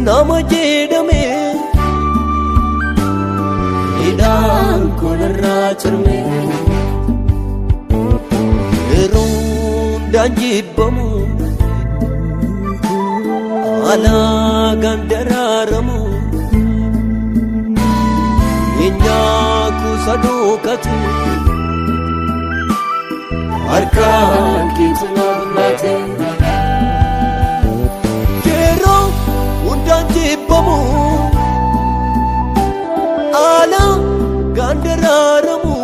nama jedhame hidhaan kolarraa cirme yeroo hundaan jibbamu alaagaan daraaramu eenyaa kuusa dhokatu. Harkaan keetu naaf laate. Yeroo hundaan jibbamu alagaan daraaramu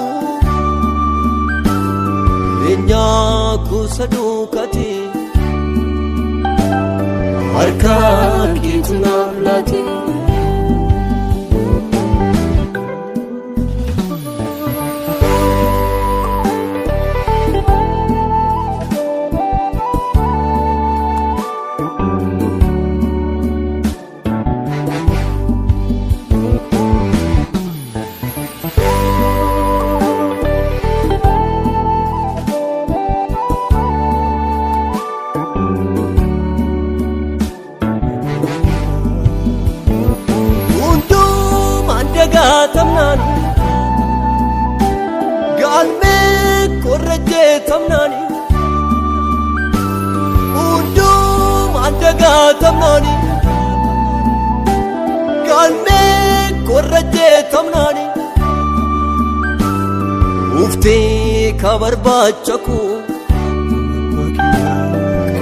eenyaa kuusa dhokate harkaan keetu naaf laate. Galmee korrejeetamnaani hundumaan dagaatamnaani galmee korrejeetamnaani uftee ka barbaacha koo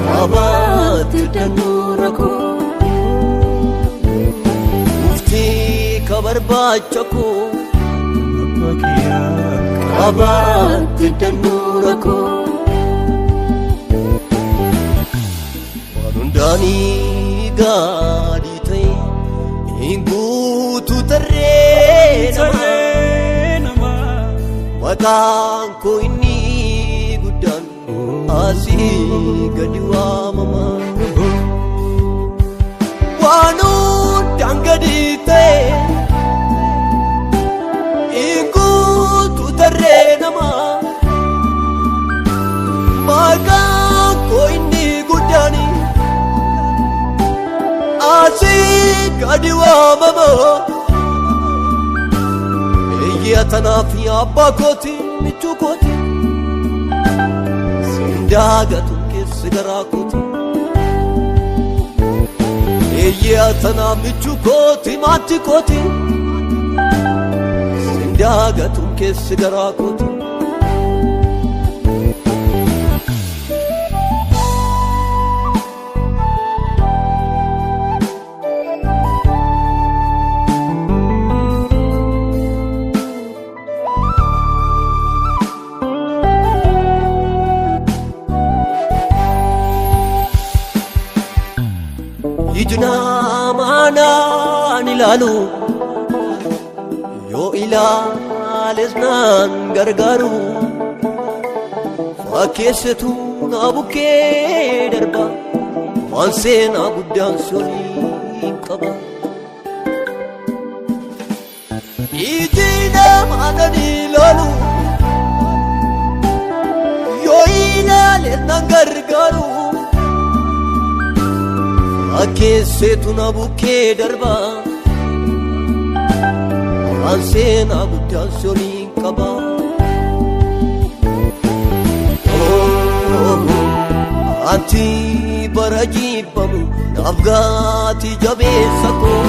qabaate dannuura koo uftee ka barbaacha koo. Qabaate dannuura koo waan hundaanii gaarii ta'e hin guutuu tarree namaa maqaan koo inni guddaan asii gadi waamama waan hundaan gadi ta'e. Maqaan koo inni guddaan asii gadi waamama. Eeyyaa tanaaf abbaa kooti michuu kooti sindaagatu keessi garaa kooti. Eeyyaa tanaaf michuu kooti maatii kooti sindaagatu keessi garaa kooti. Iji namaa naan ilaalu yoo ilaales naan gargaaru fakkeessitu na bukkee darba waan seenaa guddaan solii qaba. Iji namaa naan ilaalu yoo ilaales naan gargaaru fakkeessitu na bukkee darba waan seenaa guddaan solii qaba. Ati bara jibbamu naaf gaati jabeessa koo.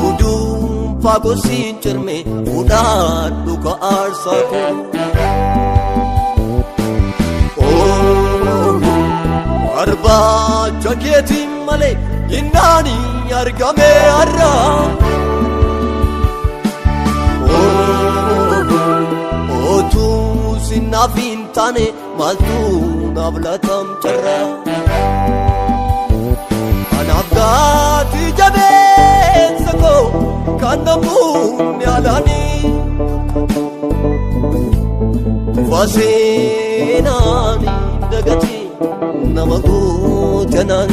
Uduunfaa gosiin cirme fuudhaadhu ka aarsaa koo. Barbaacha keetiin malee innaani argame har'a. Otuu sinaaf hin taane maaltu naaf laatam carra. Anaaf gaati jabeessa koo kan namoonni alaanii. Faseenaan dagati nama gootanaan.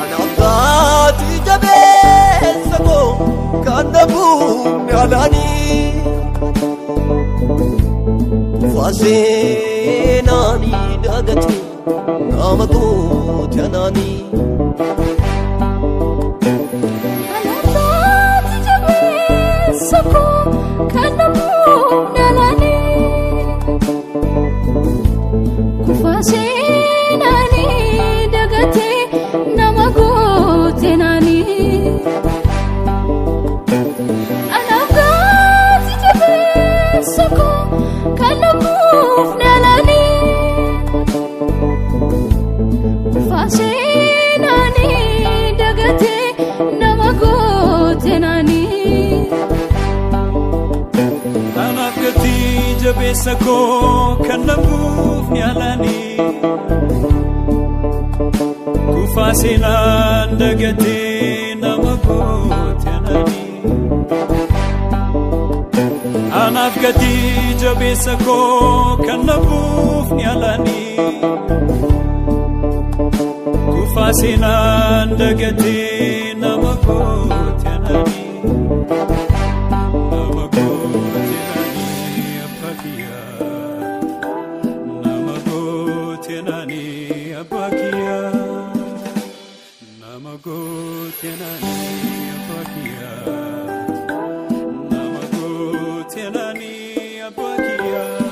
Anaaf gaati jabeessa koo kan namoonni alaanii. Faseenaan dagati nama gootanaan. Anaaf jabeessa koo kan namoonni alaanii. Kufa seenaanii dagatee nama gootenaanii. Anaaf gaati jabeessa koo kan namoonni alaanii. Kufa seenaanii dagatee nama gootenaanii. Anaaf gatii jabeessa koo kan namuuf ni alaanii. Kufaa seenaan dagatee nama goote anaanii. Anaaf gatii jabeessa koo kan namuuf ni alaanii. Kufaa seenaan dagatee nama goote anaanii. Nama goote naanii abbaa kiyyaa. Nama goote naanii abbaa kiyyaa. Nama goote naanii abbaa kiyyaa. Nama goote naanii abbaa kiyyaa.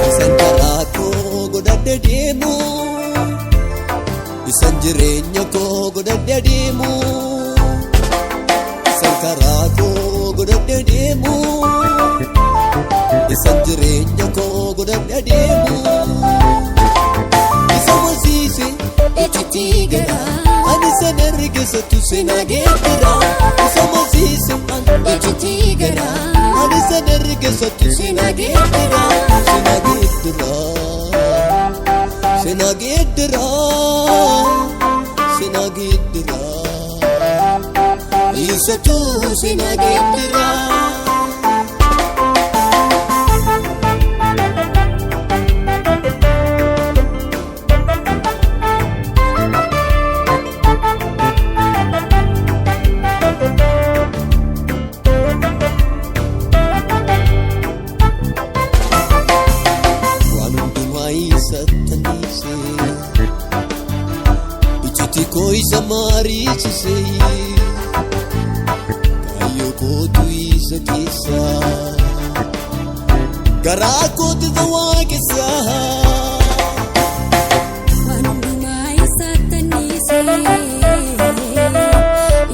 Isan karaa koo godhadhe deemu Isan jireenya koo godhadhe deemu Isan karaa koo godhadhe deemu Isan jireenya koo godhadhe deemu Isa wasiise iccitii garaa ani sana ergesatu seenaa geeddara Isa wasiise Iccitii garaa ani sana ergesatu seenaa geeddara seenaa geeddara seenaa geeddara. seenaa geeddira. Isatu seenaa geeddira. Waan hundumaa isatti dhiise. Ijji koo isa mariisise. Kaayyoo kootu isa keessa. Garaa kootu isa waaqessa. Waan hundumaa isatti dhiise.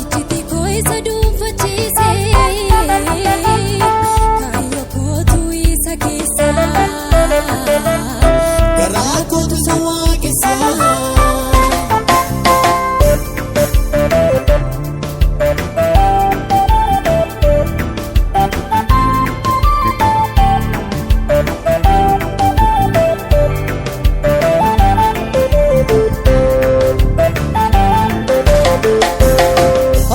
Ijji koo isa dhuunfachiise. Kaayyoo kootu isa keessa. Garaa kootu isa waaqessa.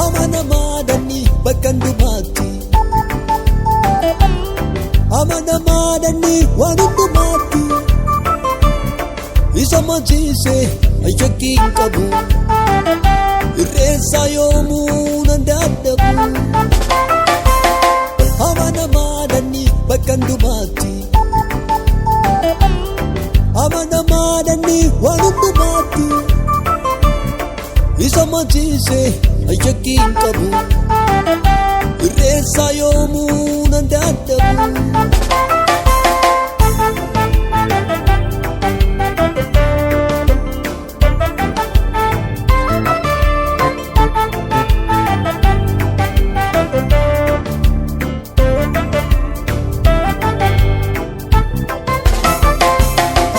Amanamaadhaan bakka hundumaatti. Amanamaadhaan waan hundumaatti. Isa machiise shakkii hin qabu. Irreensa yoomuu nan dadhabu. Amanamaadhaan bakka hundumaatti. Amanamaadhaan waan hundumaatti. Isa machiise shakkii hin qabu. Irreensa yoomuu nan dadhabu.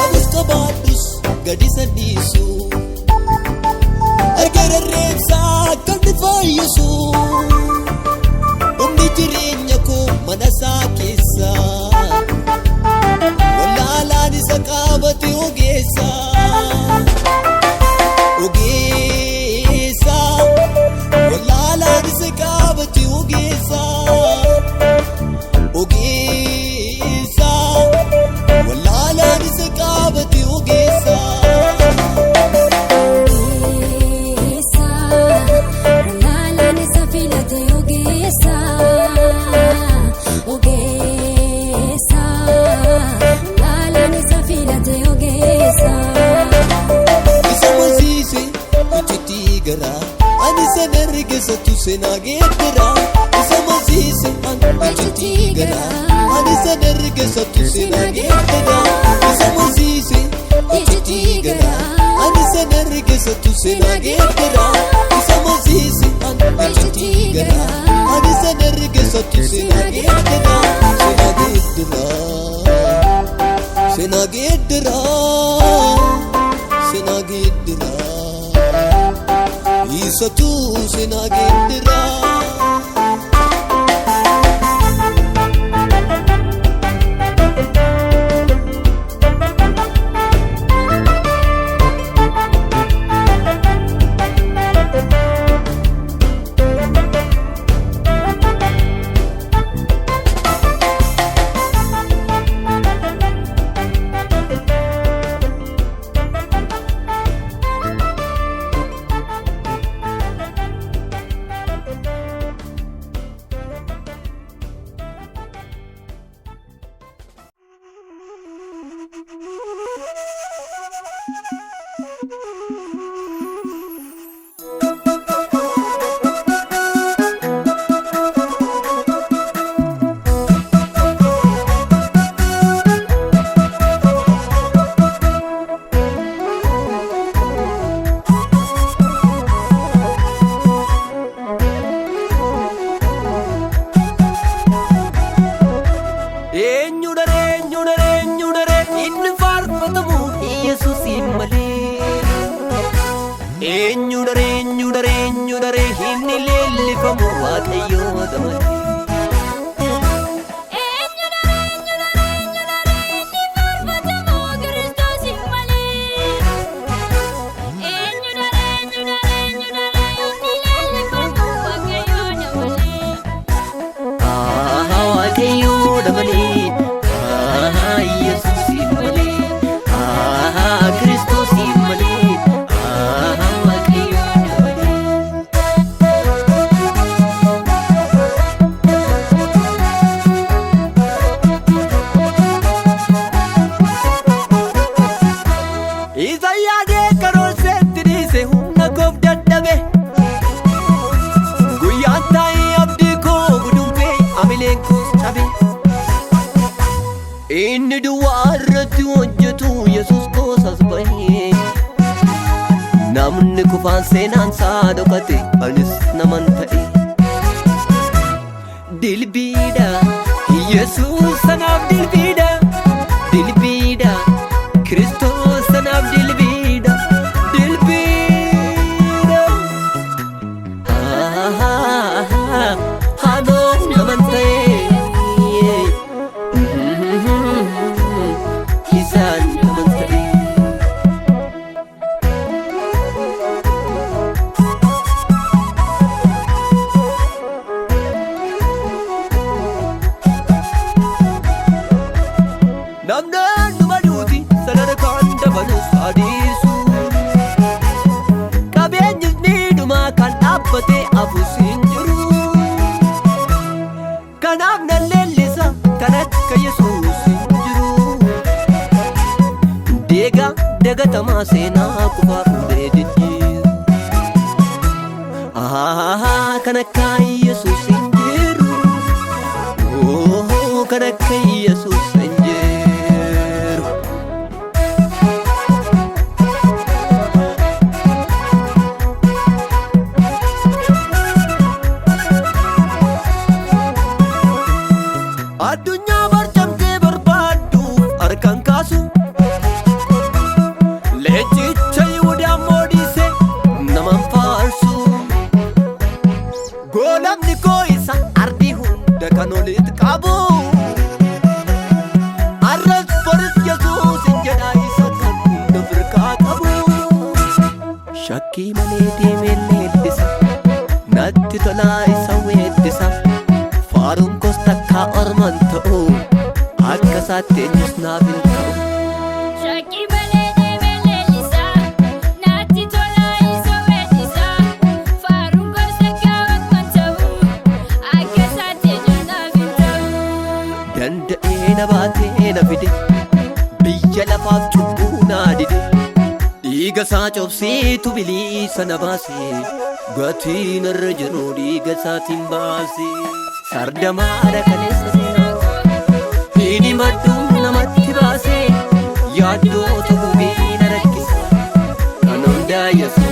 Abus qabaadhus gadi isa dhiisu. Harka rarreensaa kan ni fayyisu. Dhumni jireenya koo mana isaa keessa. Wallaalaan isa qabate ogeessa. Ogeessa. Wallaalaan isa qabate ogeessa. Ogeessa. Wallaalaan isa qabate ogeessa. Ogeessa, wallaalaan isa filate ogeessa. Ogeessa, wallaalaan isa filate ogeessa. Isa masiise ijjitii garaa ani sana ergesatu seenaa geeddira. Isa masiise ijjitii garaa ani sana ergesatu seenaa geeddira. Isa masiise ijjitii garaa ani sana ergesatu seenaa geeddira. Isa masiise ijjitii garaa ani sana ergesatu seenaa geeddira. Seenaa geeddira. Seenaa geeddira. Seenaa geeddira. Isatu seenaa geeddira. Eenyu daree eenyu daree eenyu daree inni faarfatamu Yesuusiin malee. Eenyu daree eenyu daree eenyu daree inni leellifamu Waaqayyo malee. Eenyu daree eenyu daree eenyu daree inni faarfatamu Kiristoosiin malee. Eenyu daree eenyu daree Namni kufaan seenaan isaa dhokate anis naman ta'e. Dilbiidha Yesuus sanaaf dilbiidha. Dilbiidha Kiristoos sanaaf dilbiidha. Dilbiidha. Anoo naman ta'e. Isaan naman ta'e. Namni dhuma duuti sadarkaan dabalus adiisu. Qabeenyis ni dhuma kan dhaabbatee afus hin jiru. Kanaaf nan leellisa kan akka Yesuus hin jiru. Deega dagatamaa seenaa kufaa fuudhee jijjiiru. Kan akka Yesuus hin jiru. Oh, kan akka Yesuus hin jiru. Addunyaa barcamtee barbaaddu harkaan kaasu. Leencicha Yihudaa moodise naman faarsu. Goolamni koo isa ardii hunda kan olitti qabu. Arras boris Yesuus hin jedhaa isa kan hunda firqaa qabu. Shakkii malee deemee leellisa natti tolaa isa weeddisa. Faaruun koos takkaa orman ta'u akka isaatti eenyus naaf hin ta'u. Shakkii malee deemee leellisaa, natti tolaa isa weeddisaa. Faaruun gosa gaawwan ta'u, akka isaatti eenyus naaf hin ta'u. Danda'ee na baatee na fide biyya lafaaf cubbuu naa dide. Dhiiga isaa cobseetu bilisa na baase gatiin irra jiru dhiiga isaatiin baase. Sardamaadha kaleessa seenaa hini madduu namatti baase yaaddoo tokko na rakkisa kan hundaa Yesuus.